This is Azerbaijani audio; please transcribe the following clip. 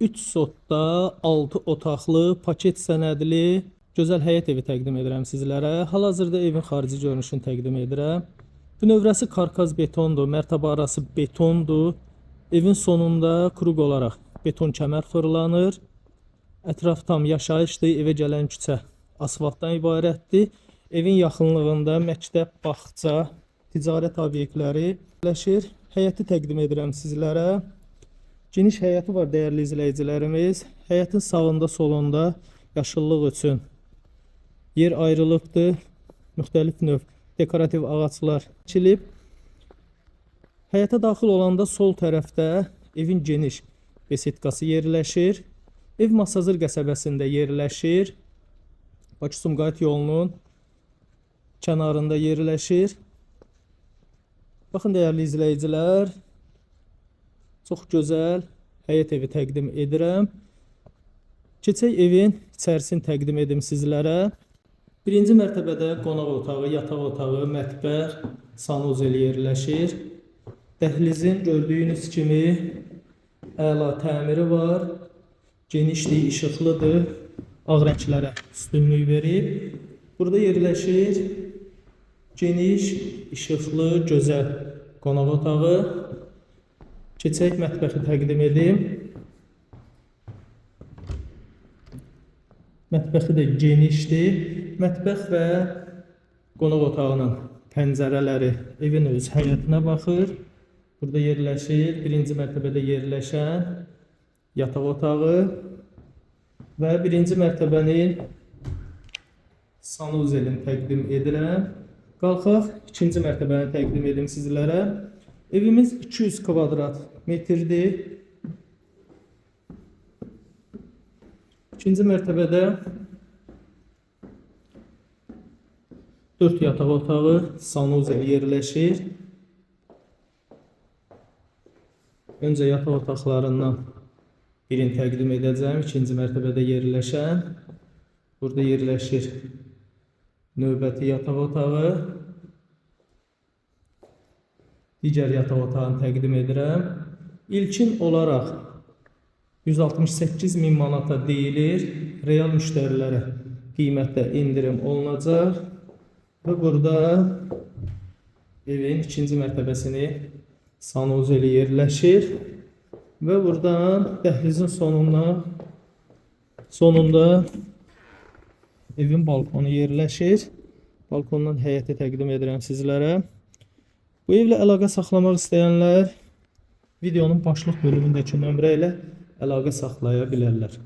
3 sotda 6 otaqlı, paket sənədli gözəl həyət evi təqdim edirəm sizlərə. Hal-hazırda evin xarici görünüşünü təqdim edirəm. Bünövrəsi karkaz betondur, mərtəbə arası betondur. Evin sonunda kruq olaraq beton kəmər fırlanır. Ətraf tam yaşayışdır, evə gələn küçə asfaltdan ibarətdir. Evin yaxınlığında məktəb, bağça, ticarət obyektləri yerləşir. Həyəti təqdim edirəm sizlərə. Geniş həyəti var dəyərli izləyicilərimiz. Həyətin sağında, solunda yaşıllıq üçün yer ayrılıbdır. Müxtəlif növ dekorativ ağaclar tikilib. Həyətə daxil olanda sol tərəfdə evin geniş besetkası yerləşir. Ev Masazır qəsəbəsində yerləşir. Bakı-Sumqayıt yolunun kənarında yerləşir. Baxın dəyərli izləyicilər, çox gözəl həyət evi təqdim edirəm. Keçək evin içərisini təqdim edim sizlərə. Birinci mərtəbədə qonaq otağı, yataq otağı, mətbəx, sanuzel yerləşir. Dəhlizin gördüyünüz kimi əla təmiri var. Genişdir, işıqlıdır. Ağ rənglərə üstünlük verib. Burada yerləşir geniş, işıqlı, gözəl qonaq otağı. Keçək mətbəxi təqdim edim. Mətbəxi də genişdir. Mətbəx və qonaq otağının pəncərələri evin öz həyətinə baxır. Burada yerləşir birinci mərtəbədə yerləşən yataq otağı və birinci mərtəbənin sanuzelini təqdim edirəm. Qalxaq ikinci mərtəbəni təqdim edim sizlərə. Evimiz 200 kvadrat metrdir. İkinci mərtəbədə 4 yataq otağı, sanuzel yerləşir. Öncə yataq otaqlarından birini təqdim edəcəm. İkinci mərtəbədə yerləşən. Burada yerləşir növbəti yataq otağı. Digər yataq otağını təqdim edirəm. İlkin olaraq 168 min manata deyilir. Real müştərilərə qiymətdə endirim olunacaq. Və burada evin ikinci mərtəbəsini sanuzeli yerləşir. Və buradan dəhlizin sonunda evin balkonu yerləşir. Balkondan həyəti təqdim edirəm sizlərə. Bu evlə əlaqə saxlamaq istəyənlər videonun başlıq bölümündəki nömrə ilə əlaqə saxlaya bilərlər.